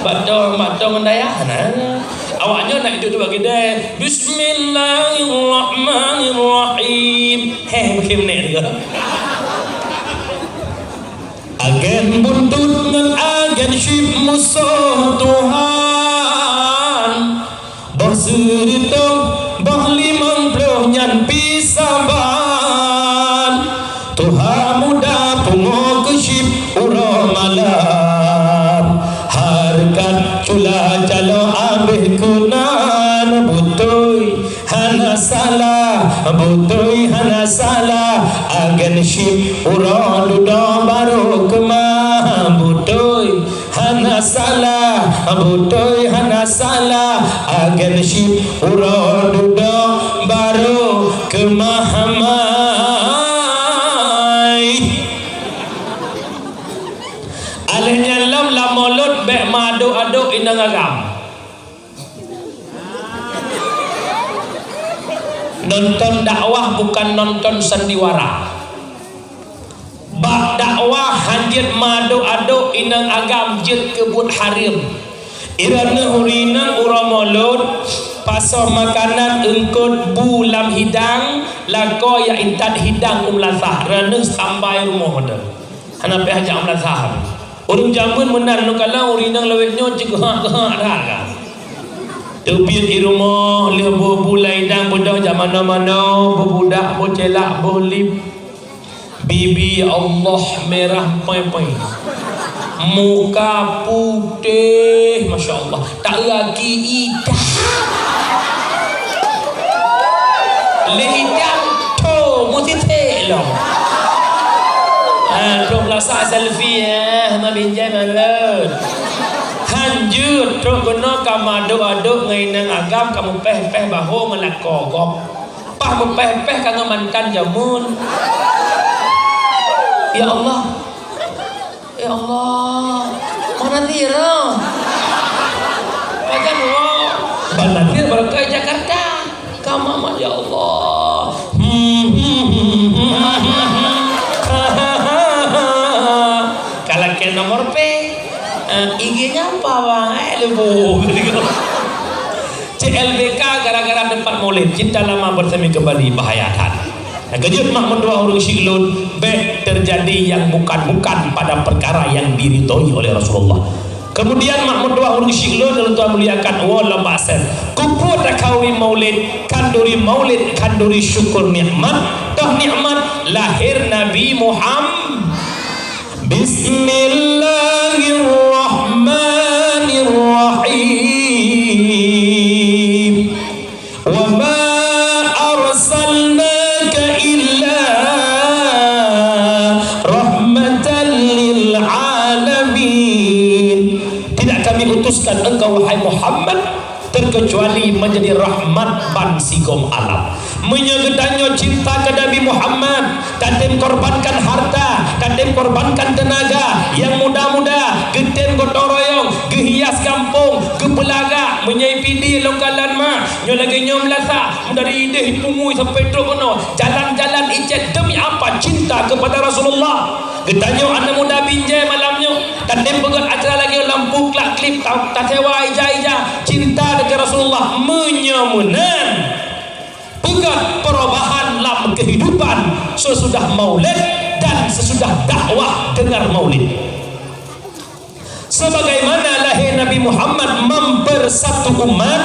Batong, batong ngon dayah, hana. Awak nyoe nak duek-duek keudè. Bismillahirrahmanirrahim. Heh, bukon meunan juga. Agen buntut ngon agen syip musoh Tuhan. Boh seureutôh, boh limong ploh nyan pih saban. Tuha muda pungo keu syip uroe malam. Hareukat cula calo abéh keunan beutôi. Hana salah, beutôi hana salah. Agen syip uroe dudoe barô keumah beutôi. Hana salah, beutôi hana salah, agen syip uroe dudoe barô keumah mai. Aléh nyan lom lam mulod bèk meuadok-adok inong agam. Nonton dakwah bukan nonton sandiwara. Bak dakwah hanjeuet meuadok-adok inong agam jeuet keu buet hareuem. Droeneuh ureueng inong uroe Molot, pasoe makanan eungkot bu lam hidang, lakoe jak intat hidang u meulasah, droeneuh standby rumoh teuh. Hana payah jak u meulasah. Ureueng jameun meunan, lôn kalon ureueng inong lawét nyoe cit geuhak-geuhak that ka. Teubiet i rumoh, lheueh boh bu lam hidang, beudôh jak manoe-manoe, boh budak, boh ceuhlak, boh lip. Bibi Allah mirah poi-poi. Muka putéh, masya Allah. Tak lagi idah. Lé idah tho, meusitek lom. Ha, trok rasa selfie, eh, sama binjai malam. Hanjeuet, trok keunoe ka meuadok-adok ngon inong agam, ka meupéh-péh bahô ngon lakoe gob. Paih meupéh-péh ka ngon mantan jameun. Ya Allah. Ya Allah. Mana dia? Pajan wa. Mana dia baru ke Jakarta? Ka mamat, ya Allah. Kalau ke nomor P, eh, I G-nya apa, Bang? Eh, lupa. C L B K gara-gara teumpat maulid, cinta lama bersemi kembali, bahaya that. Nyang keujeuet mak meutuah ureueng syiek lôn, bék terjadi yang bukan-bukan pada perkara yang diridhoi oleh Rasulullah. Kemudian mak meutuah ureueng syiek lôn, lôn tuan muliakan, woe lom bak sép. Keupeue takhanduri maulid, khanduri maulid, khanduri syukur nikmat, toh nikmat lahir Nabi Muhammad. Bismillahirrahmanirrahim. Wa ma arsalnaka illa rahmatan lil alamin. Tidak Kami utuskan engkau, wahai Muhammad, terkecuali menjadi rahmat ban sigom alam. Meunyoe geutanyoe cinta keu Nabi Muhammad, tatem korbankan harta, tatem korbankan teunaga, nyang muda-muda, geutem gotong royong, geuhias gampông, geupeulagak, meunyoe i Pidie lôn kalon mak, nyoe lagèe nyoe meulasah, dari idéh i Pungui sampai trok keunoe, jalan-jalan icet, demi apa? Cinta kepada Rasulullah. Geutanyoe aneuk muda binjai malam nyoe, tatem peugöt acara lagèe lampu klak-klip, ta-, tasewa ija-ija, cinta deungon Rasulullah. Meunyoe meunan, peugöt perubahan lam kehidupan sesudah maulid dan sesudah dakwah dengar maulid. Sebagaimana lahé Nabi Muhammad mempersatu umat,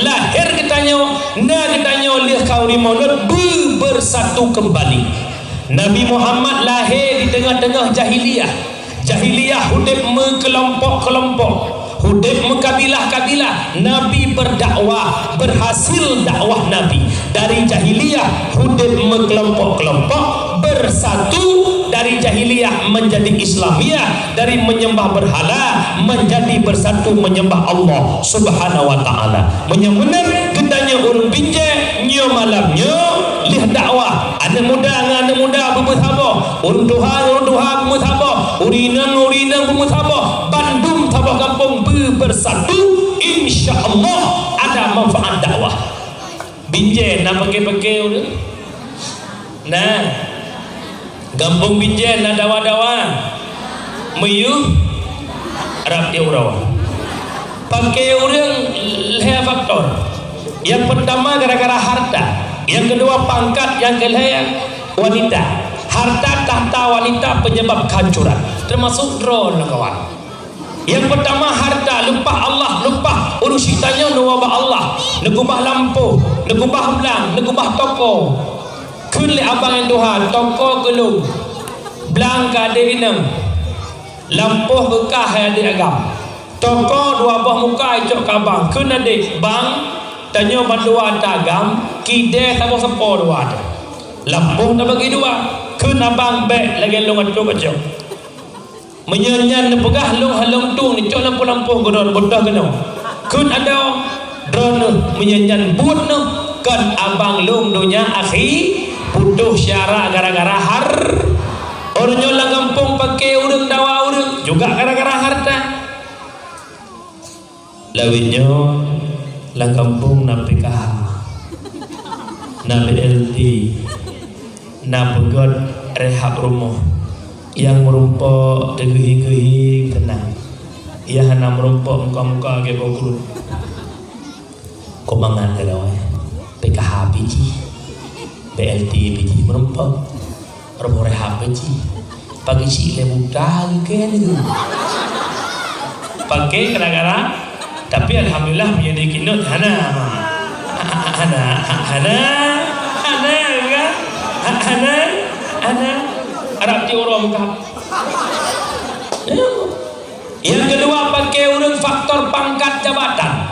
lahé geutanyoe, na geutanyoe lheueh khanduri maulid beubersatu kembali. Nabi Muhammad lahé di teungoh-teungoh jahiliyah. Jahiliyah udép meukelompok-kelompok, udép meukabilah-kabilah. Nabi berdakwah, berhasil dakwah Nabi. Dari jahiliyah udép meukelompok-kelompok, bersatu dari jahiliyah menjadi Islamiyah, dari menyembah berhala menjadi bersatu menyembah Allah Subhanahu wa Taala. Meunyoe meunan geutanyoe ureueng binjai nyoe malam nyoe lheueh dakwah, aneuk muda ngon aneuk muda beumeusaboh, ureueng tuha ngon ureueng tuha beumeusaboh, ureueng inong ngon ureueng inong beumeusaboh, bandum saboh gampông beubersatu, insya Allah ada manfaat dakwah. Binjai na paké-paké ureueng? Na. Gampông Binjai na dawa-dawa? Meuyuh? Rab di uroe. Paké ureueng lhèe faktor. Nyang peurtama gara-gara harta, nyang keudua pangkat, nyang keulhèe wanita. Harta tahta wanita penyebab kehancuran, termasuk droe lôn kawan. Nyang peurtama harta, lumpah Allah, lumpah ureueng syiek tanyoe neuwoe bak Allah, neukeubah lampôh, neukeubah blang, neukeubah toko. Kheun lé abang nyang tuha, toko keu lôn, blang keu adék inong, lampôh keu kah hai adék agam. Toko dua boh muka icok keu abang, kheun adék, bang, tanyoe bandua ata agam, kidée saboh sapo dua teuh. Lampôh tabagi dua, kheun abang bék lagée lôn atô bacut. Meunyoe nyan neupeugah lôn hana lôn tueng, neucok lampôh-lampôh keudroe, beutôi keunoe. Kheun adoe, droeneuh meunyoe nyan buet neuh, kon abang lôn donya akhi, putôh syara gara-gara har-, uroe nyoe lam gampông paké ureueng dawa ureueng, juga gara-gara harta. Lawét nyoe lam gampông na P K H, na B L T, na peugöt rehab rumoh. Nyang meurumpok teugeuhi-geuhi teunang. Nyang hana meurumpok muka-muka geuboh group. Kok mangat keudroe, eh. P K H pih jih, B L T pih jih meurumpok, rumoh rehab pih jih. Pagi cik lé buta geuken tu. Pakai gara-gara, tapi alhamdulillah meunyoe di kinot hana. Hana, hana, hana, kan? Hana, hana. Arab ti ureueng ka. Nyang keudua, pakai ureueng faktor pangkat jabatan.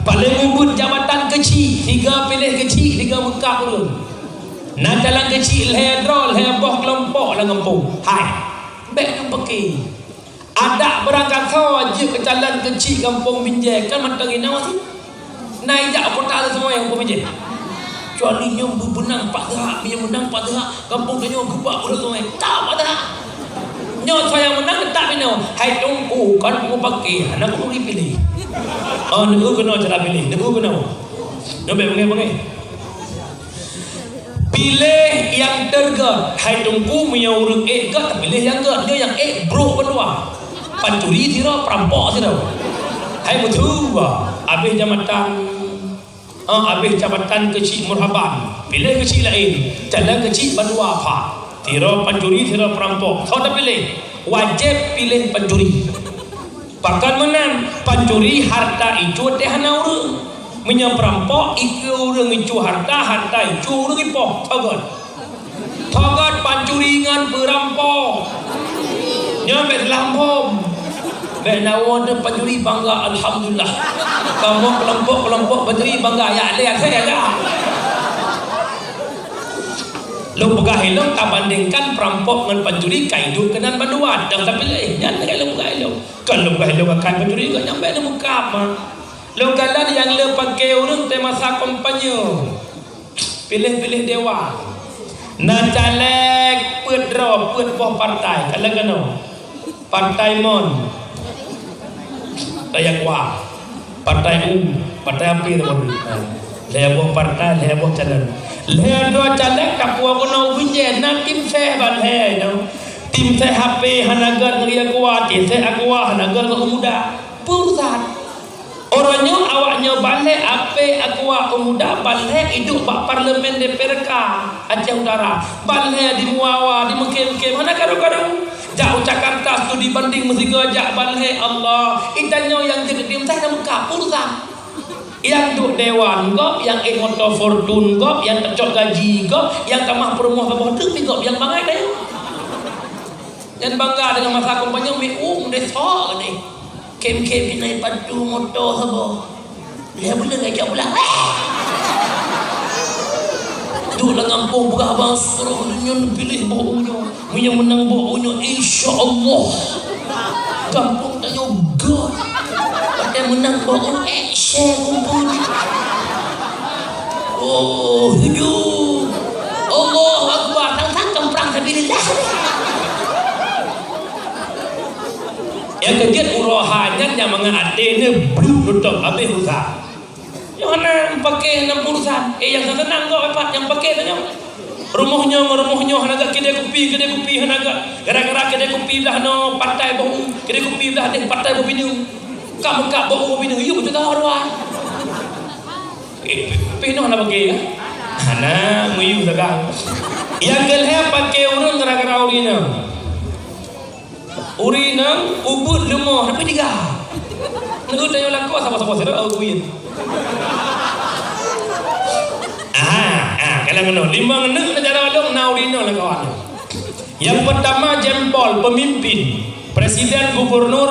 Paléng ubit jabatan keuchik, siga piléh keuchik, siga meukat ureueng. Na calon keuchik lhèe droe, lhèe boh keulompok lam gampông. Hai, bèk neupaké. Adak beurangkasoe jeuet keu calon keuchik gampông Binjai, kan mantong inoe sit. Na ijak kota lé sungai gampông Binjai. Kecuali nyoe beubeunang pat teuhak, beu meunang pat teuhak, gampông tanyoe geubak uroe sungai. Ka pat teuhak. Nyoe soe nyang meunang, teutap inoe. Hai Teungku, kon meupaké, hana keuneuk piléh. Oh, neueu keunoe cara piléh, neueu keunoe. Nyoe bèk beungéh-beungéh. Piléh nyang teugét. Hai Teungku, meunyoe ureueng ék gét, piléh nyang gét. Nyoe nyang ék brok bandua. Pancuri sidroe, peurampok sidroe. Hai meutuwah, abéh jabatan, ah, abéh jabatan keuchik Murhaban. Piléh keuchik laén, calon keuchik bandua pat. Sidroe pancuri, sidroe peurampok. Soe tapiléh? Wajéb piléh pancuri. Pakon meunan, pancuri harta icu teuh hana ureueng. Meunyoe peurampok, ikeue ureueng icu harta, harta icu ureueng ipoh. Thogét. Thogét pancuri ngon peurampok. Nyoe bèk salah phom. Bèk na woe teuh pancuri bangga, alhamdulillah. Kamoe keulompok-keulompok pancuri bangga, yak lé asai aja. Lôn peugah ilôn tabandingkan peurampok ngon pancuri ka iduek keunan bandua, dan tapiléh. Nyan lagèe lôn peugah ilôn. Kon lôn peugah ilôn akan pancuri, kon nyang bèk lôn peugah mah. Lôn kalon nyang le paké ureueng teuh masa kampanye. Piléh-piléh dewan. Na caleg peuet droe, peuet boh partai. Kalon keunoe. Partai Mon. Partai Aqua. Partai U. Partai api tu baru. Ha. Lhèe boh partai, lhèe boh calon. Lhèe droe caleg ka puwoe keunoe ubit jih. Na tim seh ban lhèe tu. Tim seh H P hana gét ngon Aqua, tim seh Aqua hana gét ngon Muda. Peue urusan. Uroe nyoe awak nyoe ban lhèe H P Aqua Pemuda, ban lhèe iduek bak parlemen D P R K Aceh Utara, ban lhèe di Muawa, di Meukem-kem, hana karu-karu. Jak u Jakarta studi banding meusigoe jak ban lhèe, Allah, geutanyoe nyang jeuet di Mesir na meuka pulsa. Nyang duek dewan gob, nyang éh moto Fortuner gob, nyang teucok gaji gob, nyang tamah peurumoh saboh teuk pih gob, nyang bangai tanyoe. Nyan bangga deungon masa kampanye, mi um deh sok deh. Kem-kem pih na ipatu moto saboh. Lhèe buleuen ka ijak pulang. Duek lam gampông peugah bang, "Seurah nyoe piléh boh u nyoe. Meunyoe meunang boh u nyoe, insya Allah gampông tanyoe gét. Watèe meunang boh u, ék share kumpul." Oh, hujung. Allahu Akbar. Sang-sang keuprang sabilillah. Nyang keujeuet uroe ha nyan nyang mangat até neuh breuek lutông habéh uroe ha. Nyoe hana meupaké nam urusan. Eh, nyang ka seunang gob pat nyang paké tanyoe. Rumoh nyoe ngon rumoh nyoe hana gét, keudè kupi, keudè kupi hana gét. Gara-gara keudè kupi blah noe patai boh u, keudè kupi blah deh patai boh bineung. Ka meukat boh u boh bineung, yue beutôi ka dua. Eh, pih noe hana paké, ya? Hana, meuyue sagai. Nyang keulhèe paké ureueng gara-gara ureueng inong. Ureueng inong ubit leumo, tapi tiga. Neu tanyoe lakoe saboh-saboh sidroe, oh, kuyeuen. Aha, ah, kalau ngono, limong neuk negara lôn na ureueng inong lam kawan. Nyang peutama jempol, pemimpin, presiden, gubernur,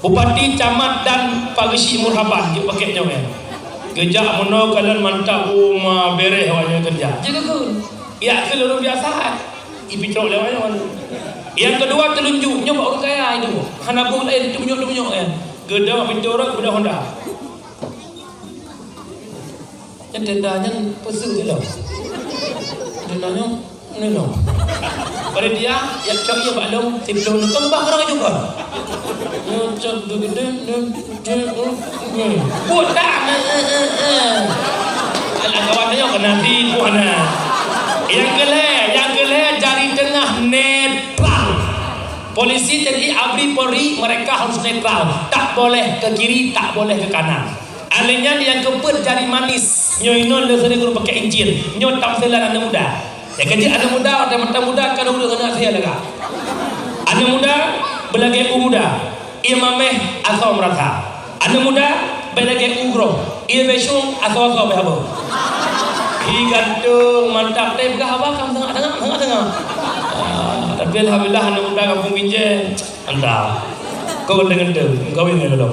bupati, camat, dan Pak Geuchik Murhaban, jeuet paket nyoe kan. Geujak meunoe kalon mantap, uma bereh awak nyoe keureuja. Jeuet keu, ya keu luar biasa. Ipicok lé awak nyoe. Nyang keudua teulunjuk, nyoe bak ureueng kaya itu. Hana boh laén, teumenyok-teumenyok nyan. Geudong pintoe rot, geudong honda. Nyan tenda nyan peuseuh je lom. Tenda nyoe, nyoe lom. Pada dia, ya cok iya bak lom, siplôh nyoe, kan bah karang juga. Nyoe cok duduk, duduk, duduk, duduk. Buet dah, eh, eh, eh, eh. Alah, kawan nyoe kena tipu, nah. Nyang keulhèe, nyang keulhèe jari teungoh nét plang. Polisi, T N I, ABRI, Polri, mereka harus netral. Tak boleh ke kiri, tak boleh ke kanan. Alèh nyan nyang keupeuet jari manis. Nyoe inoe le seuring ureueng pakai incin. Nyoe tamsilan aneuk muda. Nyang keujeuet aneuk muda, watèe mata muda, ka ureueng aneuk saya lagak. Aneuk muda, beulagèe u muda. Ié mamèh asoe meurasa. Aneuk muda, bèk lagèe u groh. Ié bèk syong, asoe-asoe bèk haba. Hi ganteng, mantap, tapi peugah haba ka meusangak-sangak, meusangak-sangak. Ah, tapi alhamdulillah, aneuk muda Kampung Binjai, mantap. Kok ganteng-ganteng, meukawen ngon lôn.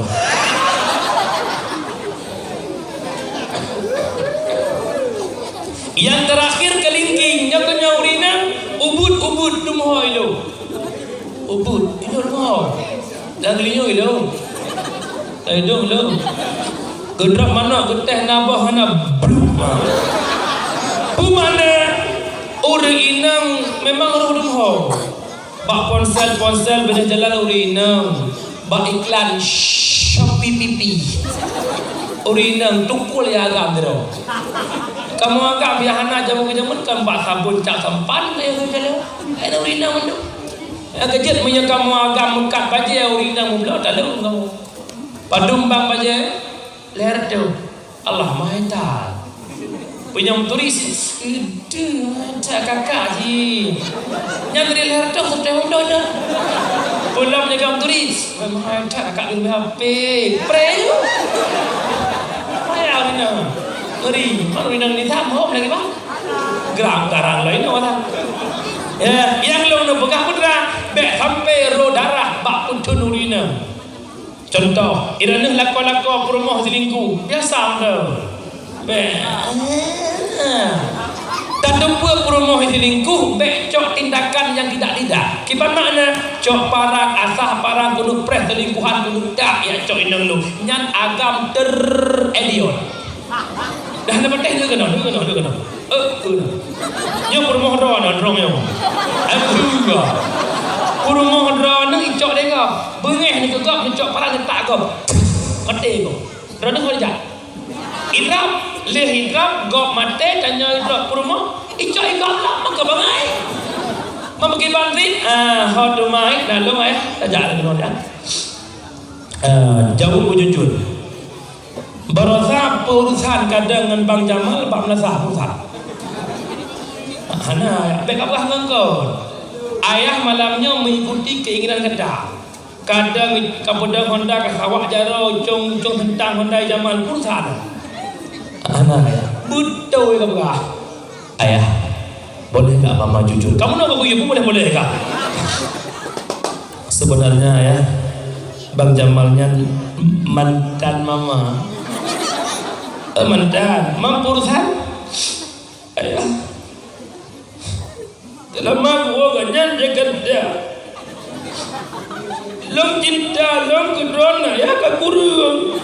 Nyang teurakhir keulingking, nyoe keunyoe ureueng inong, ubit-ubit, teumeuhôi lôn. Ubit, ilôn mo. Lam geulinyueng ilôn. Lam idong ilôn. Geudrop manok, geutéh na boh hana, bluk. Peue makna? Ureueng inong memang roh leumo. Bak ponsel-ponsel beudôh jalan ureueng inong. Bak iklan Shopee Pipi. Ureueng inong tukul ya agam sidroe. Kamoe agam ya hana jameun-jameun kan bak sabon cap sampan kaya ureueng inong. Kaya ureueng inong mandum. Nyang keujeuet meunyoe kamoe agam meukat bajèe ureueng inong meubloe taleueng kamoe. Padum bang bajèe? Lhèe reutôh. Allah, mahai that. Peue nyang turi si-, si-, deuh, that kakak jih. Nyan turi lhèe reutôh, seuteun donya. Peue lom nyang agam turi? Mahai that kakak, leubèh H P. Preh ju. Payah ureueng inong. Ngeri. Mana ureueng inong ni tham hom lagi bang. Gerak garang laén orang. Ya, nyang lôn neupeugah putra, bèk sampai rô darah bak peuthôn ureueng inong. Contoh, i droeneuh lakoe-lakoe peurumoh selingkuh, biasa meunan. Bèk. Tateupeue peurumoh selingkuh, bèk cok tindakan nyang tidak-tidak. Kiban makna, cok parang, asah parang, keuneuk preh selingkuhan, keuneuk dak, ya cok inong lôn. Nyan agam ter-, idiot. Dah na patéh, deuh keunoe, deuh keunoe, deuh keunoe. Eh, eh. Nyoe peurumoh droeneuh, droeneuh nyoe. Eh, peurumoh droeneuh icok lé gob. Beungéh ni keu gob, icok parang ni tak gob. Maté gob. Droeneuh ho jak. Idrop, lheuh idrop, gob maté, tanyoe idrop peurumoh, icok i gob lom, maka bangai. Meumeukiban rit, ah, ho teuma, lalu, eh, tajak lagi nyoe, ya. Eh, jaweueb beujujur. Baroesa peurusan kadang ngon Bang Jamal bak meunasah peurusan. Hana, bèk kapeugah ngon kon. Ayah malam nyoe mengikuti keinginan gata. Kadang kapeudong honda ka sawak jaroe, ucong-ucong sentang honda Jamal peurusan. Hana, ayah. Beutôi kapeugah. Ayah, boleh nggak mama jujur? Kamu nak aku boleh, boleh kah? Sebenarnya, ayah, Bang Jamal nyan mantan mama. Eh, mantan. Mampu urusan? Ayah. Dalam aku nyan dia kata, lom cinta, lom kedrona, ya, ka kureueng.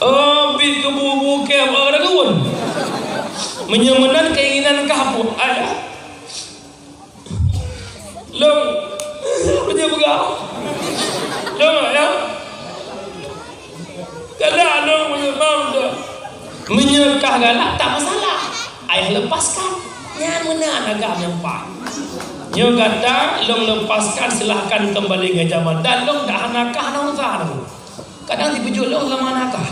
Oh, bit keubu-bu kèe, oh, ada kebun. Meunyoe meunan keinginan kah, ayah. Lom, meunyoe peugah. Lom, ya. Galak lom, meunyoe mam tu. Meunyoe kah galak, tak masalah. Ayah lepaskan. Nyan meunan agam nyang paih. Nyoe gata, lom lepaskan, silahkan kembali ke zaman. Dan lom dak hana kah, hana urusan aku. Kadang sipeujeuet lôn lama na kah.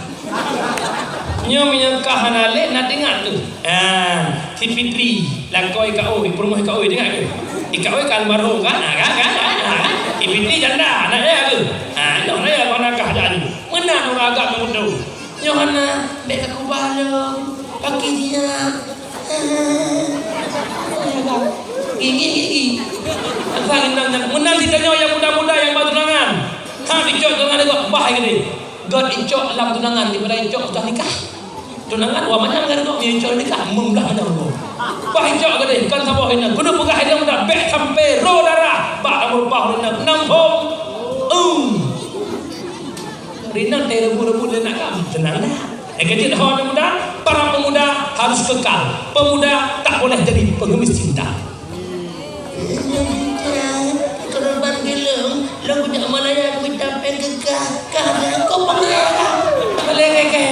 Nyoe meunyoe kah hana lé, na teuingat tu. Ah, si Fitri, lakoe i Kak Oi, peurumoh i Kak Oi, teuingat tu? I Kak Oi ka almarhum kan? Ah, kan, kan, kan, kan? Si Fitri janda, na ya tu? Ah, nyoe na ya, hana kah dah ni. Meunan ureueng agam nyang beutôi. Nyoe hana, bèk ka kubah lôn. Paki dia. Gigi, gigi. Asal inong nyan. Meunan di tanyoe nyang muda-muda nyang ba tunangan. Hana dicok tunangan, dicok bah geude. Gèt icok lam tunangan daripada icok sudah nikah. Tunangan wa manyang kan dok icok nikah, meudah manyang dok. Bah icok geude, kan saboh inong. Kudu peugah inong muda, bèk sampai rô darah bak lam rumoh inong. Nam phom. Eum. Rinong teuh rebu-rebu lé nak kan? Tenang dah. Eh, keuneuk ho aneuk muda, para pemuda harus kekal. Pemuda tak boleh jadi pengemis cinta. Korban gelong, lo budak Malaya minta pengkekah, kah dah kau pengelah. Boleh kekeh.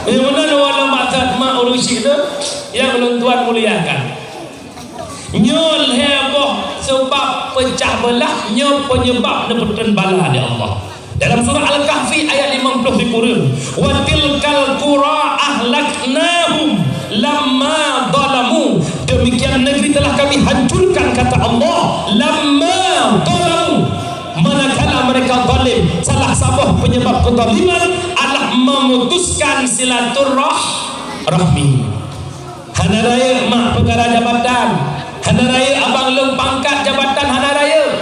Yang mana dua lembaga mak urusi tu, yang ulun tuan beulah nyoe penyebab neupeutrön bala lé Allah. Dalam surah Al-Kahfi ayat lima puluh sikureueng, "Wa tilkal qura ahlaknahum lamma zalamu." Demikian negeri telah Kami hancurkan, kata Allah, lamma zalamu. Manakala mereka zalim, salah saboh penyebab kezaliman adalah memutuskan silaturrah-, rahmi. Hana rayeuk mak peukara jabatan, hana rayeuk abang lôn pangkat jabatan, hana rayeuk.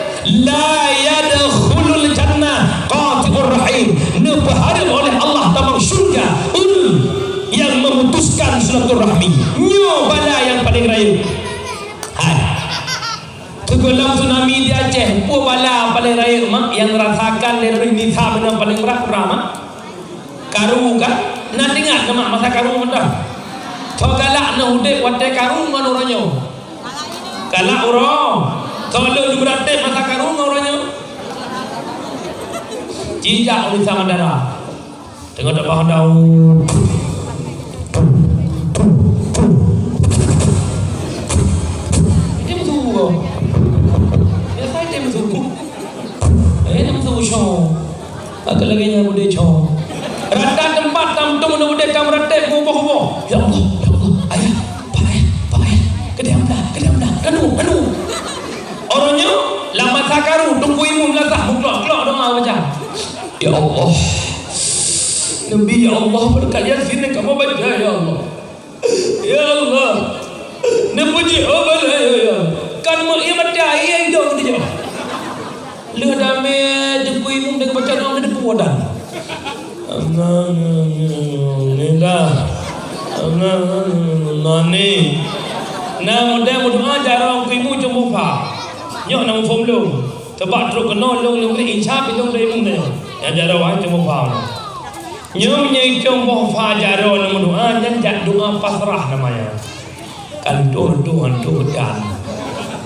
La yadkhulul jannah qati'ur rahim. Neupeuhareuem oleh Allah tamong syurga ureueng nyang memutuskan silaturahmi. Nyoe bala nyang paleng rayeuk. Hai. Teugohlom tsunami di Aceh, peue bala paleng rayeuk mak nyang rasakan lé droeneuh nisa meunan paleng brat, peue mak? Karu kan? Na teuingat keu mak masa karu mantong? Soe galak neuh udép watèe karu ngon uroe nyoe? Galak uroe. Soe lôn beurati masa karu ngon uroe nyoe? Jijak u Nusa Mandara. Teungoh tabah daun. Itu betul. Biasa itu betul. Eh, itu betul, Syok. Agak lagi yang udah cong. Rata teumpat tam tung udah, udah tam ratek, buboh-buboh. Ya Allah, ya Allah, ayah, pak ayah, pak ayah. Keudeh amda, keudeh amda. Kanu, kanu. Uroe nyoe, lam masa karu, Teungku Imum lam sah, meuklok-klok doa baca. Ya Allah. Nabi, ya Allah, beureukat Yasin nyang kamoe baca, ya Allah. Ya Allah. Neupuji, oh, balai, ya, ya. Kan meuiman dia, iya, idong dia. Lheueh damé Teungku Imum dan baca doa, ada dua dan. Alhamdulillah. Alhamdulillah. Nah, mudah mudahan jaroe Teungku Imum cuma fa. Nyoe nang phôn lôn. Sebab trok keunoe lôn, lôn bri insya Allah lôn dari Imum nyoe. Nyang jaroe cuma fa. Nyoe meunyoe itong boh fa jaroe nyang meudoa, nyan jak doa pasrah nama nyan. Kan doh, doh, doh dan.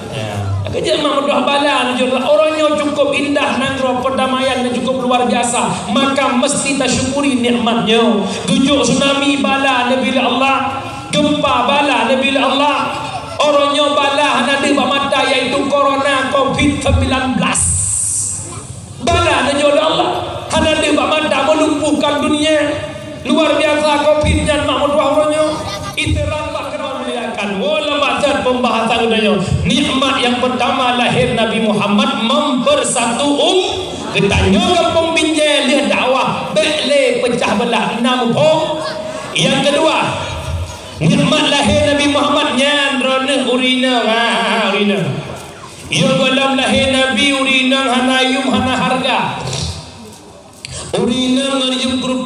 Ya. Kejak mak meudoa bala, uroe nyoe cukup indah nanggroe, perdamaian yang cukup luar biasa. Maka mesti tasyukuri nikmat nyoe. Geujok tsunami bala neubi lé Allah, gempa bala neubi lé Allah. Uroe nyoe bala hana deuh bak mata, yaitu corona covid sembilan belas. Bala neujok lé Allah, hana deuh bak mata, melumpuhkan dunia. Luar biasa covid nyan mak meutuah uroe nyoe. Iteran bak keudroe muliakan. Woe lam bahasan pembahasan geutanyoe. Nikmat yang pertama lahir Nabi Muhammad mempersatu um-, geutanyoe gampông Binjai lheueh dakwah bèk lé pecah belah, na muphom. Yang kedua, nikmat lahir Nabi Muhammad nyan droeneuh ureueng inong, ha, ha, ureueng inong. Yoh gohlom lahé Nabi, ureueng inong hana yum, hana hareuga. Ureueng inong ngon yum krup